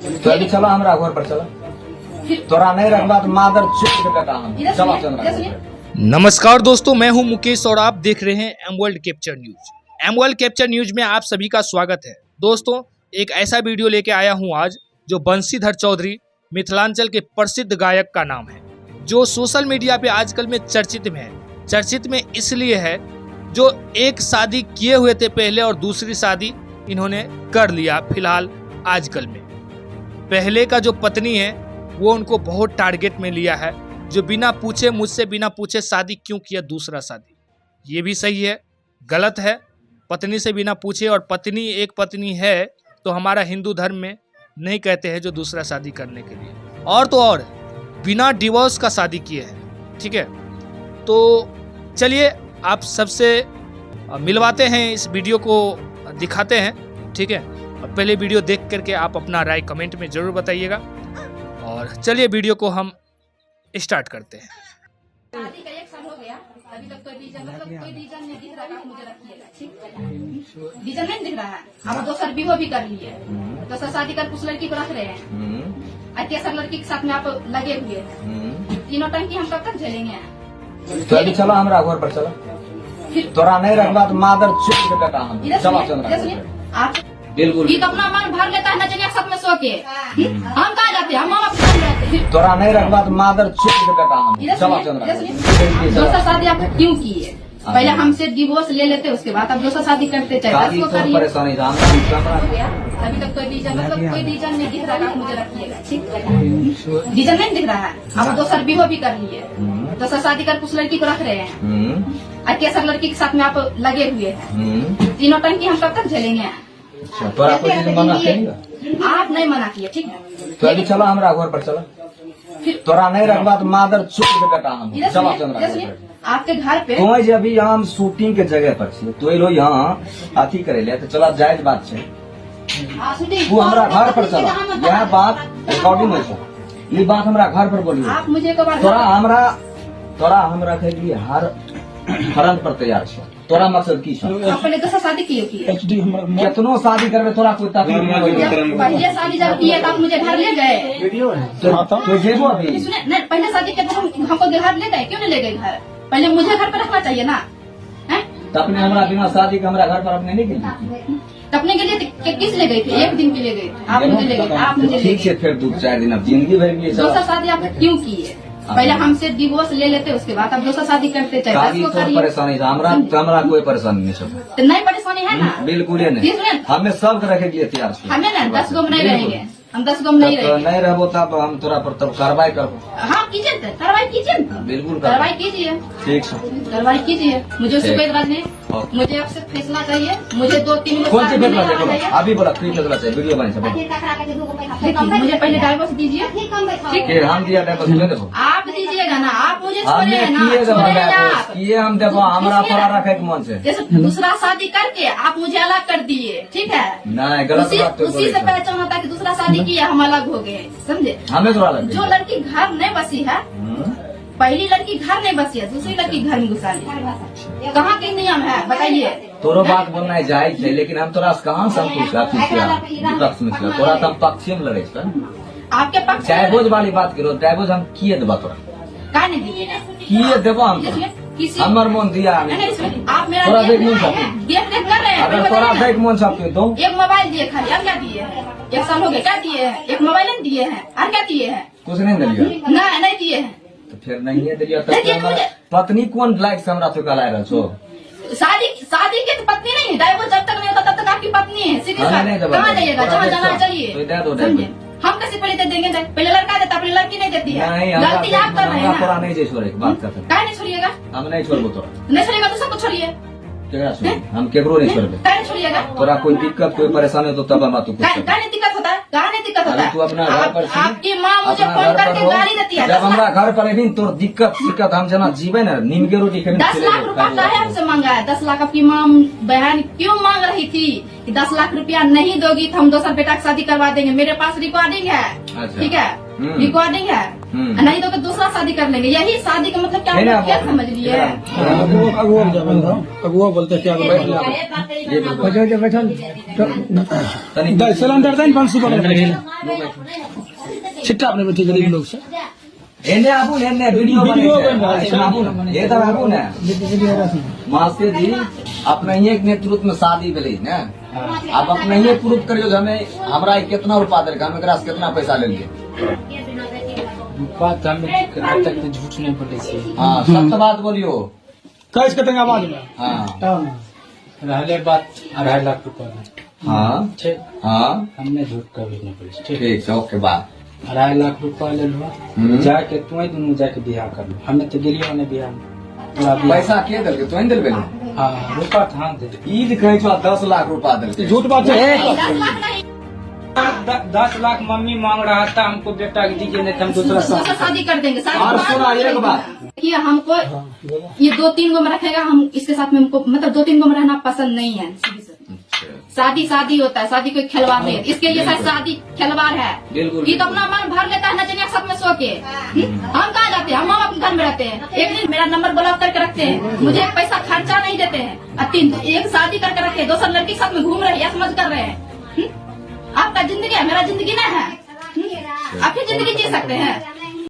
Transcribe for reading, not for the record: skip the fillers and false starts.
तो अभी चलो हमरा घर पर चलो। तोरा नहीं रखबा तो मादर चोट के बेटा हम। इधर चलो सुनिए, चंद्रा। इधर सुनिए। नमस्कार दोस्तों, मैं हूं मुकेश और आप देख रहे हैं M world capture news. M world capture news में आप सभी का स्वागत है। दोस्तों, एक ऐसा वीडियो लेके आया हूं आज जो बंशीधर चौधरी मिथिलांचल के प्रसिद्ध गायक का नाम है, जो सोशल मीडिया पे आजकल में चर्चित में है। चर्चित में इसलिए है जो एक शादी किए हुए थे पहले और दूसरी शादी इन्होंने कर लिया फिलहाल आजकल में। पहले का जो पत्नी है वो उनको बहुत टारगेट में लिया है, जो बिना पूछे, मुझसे बिना पूछे शादी क्यों किया दूसरा शादी। ये भी सही है, गलत है पत्नी से बिना पूछे। और पत्नी एक पत्नी है तो हमारा हिंदू धर्म में नहीं कहते हैं जो दूसरा शादी करने के लिए। और तो और बिना डिवोर्स का शादी किए हैं, ठीक है। तो चलिए आप सबसे मिलवाते हैं, इस वीडियो को दिखाते हैं, ठीक है। और पहले वीडियो देख करके आप अपना राय कमेंट में ज़रूर बताइएगा। और चलिए वीडियो को हम स्टार्ट करते हैं। शादी का एक साल हो गया, अभी तक कोई रीजन, मतलब कोई रीजन नहीं दिख रहा है कि आप मुझे रखिएगा, ठीक? रीजन नहीं दिख रहा है। आप दोसर विवाह भी कर लिए, दोसर शादी कर उस लड़की को रख रहे हैं और तेसर लड़की के साथ में आप लगे हुए हैं। तीनों टंकी हम कब तक झेलेंगे? तो अभी चलो हमरा घर पर चलो। फिर तोरा नहीं रखबा तो मादर चोट के बेटा हम। इधर चलो सुनिए, चंद्रा। इधर सुनिए। आप बिल्कुल। ये तो अपना मन भर लेता है नचनिया के साथ में सो के। हम कहाँ जाते हैं? हम माँ बाप के साथ रहते हैं। तोरा नहीं रखबा तो मादर चोट के बेटा हम। इधर चलो सुनिए, चंद्रा। इधर सुनिए। दोसर शादी आप क्यों किए? पहले हमसे डिवोर्स ले लेते, उसके बाद आप दोसर शादी करते, चाहे काफी 10 को तो करिए। परेशानी था हमरा। हो गया, अभी तक कोई रीजन, मतलब कोई रीजन नहीं दिख रहा है कि आप मुझे रखिएगा, ठीक? रीजन नहीं दिख रहा है। आप दोसर विवाह भी कर लिए, दोसर शादी कर उस लड़की को रख रहे हैं और तेसर लड़की के साथ में आप लगे हुए हैं। तीनों टंकी हम कब तक झेलेंगे? अच्छा, तोरा कोई चीज मना करेगा? आप नहीं मना किए, ठीक है। तो अभी चलो हमरा घर पर चलो। फिर तोरा नहीं रखबा तो मादर चोट के बेटा हम। इधर चलो सुनिए, चंद्रा। इधर सुनिए। आपके घर पे तो जे अभी यहाँ हम शूटिंग के जगह पर छियै, तो एलो यहाँ अथी करे ले, तो चला जायज बात छै। तू हमरा घर पर चला, यह बात रिकॉर्डिंग होइ छै, ई बात हमरा घर पर बोलियो। आप मुझे एक बार तोरा हमरा, तोरा हम रखे लिए हर फरन पर तैयार छै। तोरा मकसद की छै? आप पहले दोसर शादी किए किए? केतनो शादी करबे तोरा कोई तकलीफ नहीं होई। जब पहले शादी जब किए तो आप मुझे घर ले गए? तो जेबो अभी। सुने नहीं, पहले शादी के तो हमको घर ले गए, क्यों नहीं ले गए घर? पहले मुझे घर पर रखना चाहिए ना, हैं? तो अपने हमरा बिना शादी के हमरा घर पर अपने नहीं गेली? तो अपने के लिए तो किस ले गए थे? एक दिन के लिए गए थे, आप मुझे ले गए, आप मुझे ले ठीक गए। छै, फेर 2-4 दिन अब जिंदगी भरि लिए चला। दोसर शादी आप क्यों किए? पहले हमसे डिवोर्स ले लेते, उसके बाद आप दोसर शादी करते, चाहे 10 काफी को तो करिए। परेशानी था हमरा, हमरा कोई परेशानी नहीं छै। तो नहीं परेशानी है ना? बिल्कुल नहीं। ये सुने? हमें सब रखे के लिए तैयार छी। हमें ना 10 गो में नहीं रहेंगे, हम 10 गो में नहीं तब तो रहेंगे। नहीं रहबो तब हम तोरा पर तब कार्रवाई करबो। हाँ कीजिए ना, कार्रवाई कीजिए ना। बिल्कुल कार्रवाई कीजिए। ठीक छै। कार्रवाई कीजिए, मुझे उससे ठीक। कोई एतराज नहीं। ओके। मुझे आपसे फैसला चाहिए, मुझे 2-3 कौन सी फैसला चाहिए बोलो? अभी बोला की फैसला चाहिए, वीडियो बनी छै बोलो। देखिए, मुझे पहले डाइवोर्स दीजिए, ठीक? के हम दिया डाइवोर्स नहीं देबो? आप दीजिएगा ना, आप मुझे छोड़े हमे हैं ना, किए देबो छोड़े हैं डाइवोर्स? आप। किए हम देबो? हमरा किसके? तोरा रखे के मन छै। जैसे दूसरा शादी करके आप मुझे अलग कर दिए, ठीक है? नहीं, गलत उसी बात तो उसी बोले से छौ। पहचान होता है कि दूसरा शादी किया, हम अलग हो गए, समझे? हमें तोरा अलग जो लड़की घर नहीं बसी है, पहली लड़की घर नहीं बसी है, दूसरी लड़की घर में घुसा ली, कहाँ के नियम है बताइए? तोरो बात बोलना जायज छै, लेकिन हम तोरा से कहाँ संतुष्ट अथी छियै, विपक्ष में छियै। तोरा तऽ हम पक्षे में लड़ै छियै। आपके पक्ष में डाइवोर्स वाली बात करो, डाइवोर्स हम किए देबा तोरा? का नहीं दीजिएगा? किए देबो हम तोरा? इसमें किसी हमर मन दिया नहीं, नहीं, इसमें आप मेरा तोरा देख देख मन छौ। देख देख कर रहे हैं। अगर फिर तोरा बताइए ना। देख मन छौ तो दो। एक मोबाइल दिए खाली, और क्या दिए हैं? एक साल हो गया, क्या दिए हैं? एक मोबाइल नहीं दिए हैं, और क्या दिए हैं? कुछ नहीं देलियो? नहीं, नहीं दिए हैं। तो फिर नहीं देलियो तब नहीं दिए तो तो हमरा मुझे- पत्नी कोन लायक से हमरा तो कहला रहल छौ? शादी शादी की तो पत्नी नहीं है, डाइवोर्स जब तक नहीं होता तब तक आपकी पत्नी है, सीधी हाँ, बात। नहीं, नहीं, कहाँ नहीं, जाइएगा? थोड़ा जहाँ देख जाना है लो। चलिए। तो दे दो, समझे? दे हम कैसे पहले दे देंगे? पहले लड़का देता, पहले लड़की नहीं देती है। नहीं, हमरा गलती आप कर रहे हैं हमरा तोरा ना। नहीं जे छोड़े के बात करते। काहे नहीं छोड़िएगा? हम नहीं छोड़बो तोरा। नहीं छोड़िएगा तो सबको छोड़िए। केकरा छोड़बे? हम केकरो नहीं छोड़बे। काहे नहीं छोड़िएगा? तोरा कोई दिक्कत कोई परेशानी हो तो तब हमरा तू कुछ काहे काहे नहीं दिक्कत होता है? काहे नहीं दिक्कत होता अरे है? तू अपना घर पर छी, आपकी माँ मुझे अपना फोन घर पर करके रहो। गाली देती है। जब हमरा घर पर एबही तोर दिक्कत सिक्कत हम जना जीवे ने नीम के रोटी खेबी। 10 लाख रुपया काहे हमसे मांगा है? 10 लाख आपकी माँ बहन क्यों मांग रही थी कि 10 लाख रुपया नहीं दोगी तो हम दोसर बेटा के शादी करवा देंगे। मेरे पास रिकॉर्डिंग है। अच्छा। ठीक है, रिकॉर्डिंग है। नहीं दोगे तो दूसरा शादी कर लेंगे। यही शादी का मतलब क्या नहीं, हम लोग क्या नहीं, समझ लिए? अगुआ बोलते क्या? ये बिल्कुल। तनी सिलेंडर दें बंसी बगल छिट्टा अपने बैठे गरीब लोग से। एने आबू ने, एने वीडियो बनै वीडियो छै। बनि रहल छै। एने आबू ने, ये तऽ आबू ने। मास्टर जी, अपनहिए के नेतृत्व में शादी भेलै ने, आब अपनहिए प्रूफ करियौ जे हमे हमरा ई केतना रुपा देलकै, हम एकरा से केतना पैसा लेलियै। बात हम आज तक तो झूठ नहीं बोले छी। हाँ, सत्य बात बोलियो। कैस के तंग आवाज में। हाँ। रहले बात 2.5 लाख रुपया में। ठीक। हमने झूठ कभी नहीं बोले छी, ठीक। ठीक छै, ओके बात। 2.5 लाख रुपया ले लुआ। जाके तू दुनू जाके बियाह कर लो। हमें तो गेलियो ने बियाह में तोरा बियाह। पैसा के देलकै? तोहीं देलबै ने? हाँ, रुपा तो हाँ दे। ई जे कहै छौ 10 लाख रुपा देलकै। झूठ बात छै। 10 लाख नहीं। 10 लाख मम्मी मांग रहा था हमको, बेटा के दीजिए, नहीं तो हम दूसरा दूसरा शादी कर देंगे। शादी और के बाद सुना, एक बात। देखिए, हमको ये दो तीन गो में रखेगा, हम इसके साथ में हमको मतलब दो तीन गो में रहना पसंद नहीं है सीधी से। शादी शादी होता है, शादी कोई खिलवाड़ नहीं है। इसके लिए शायद शादी खिलवाड़ है। ये तो अपना मन भर लेता है नचनिया के साथ में सो के। हम कहाँ जाते हैं? हम अपने घर में रहते हैं। एक दिन मेरा नंबर ब्लॉक करके रखते हैं, मुझे एक पैसा खर्चा नहीं देते हैं और तीन एक शादी करके रखे, दोसर लड़की के साथ में घूम रहे हैं, मज कर रहे हैं। आपका जिंदगी है, मेरा जिंदगी ना है। आप ही जिंदगी जी सकते हैं।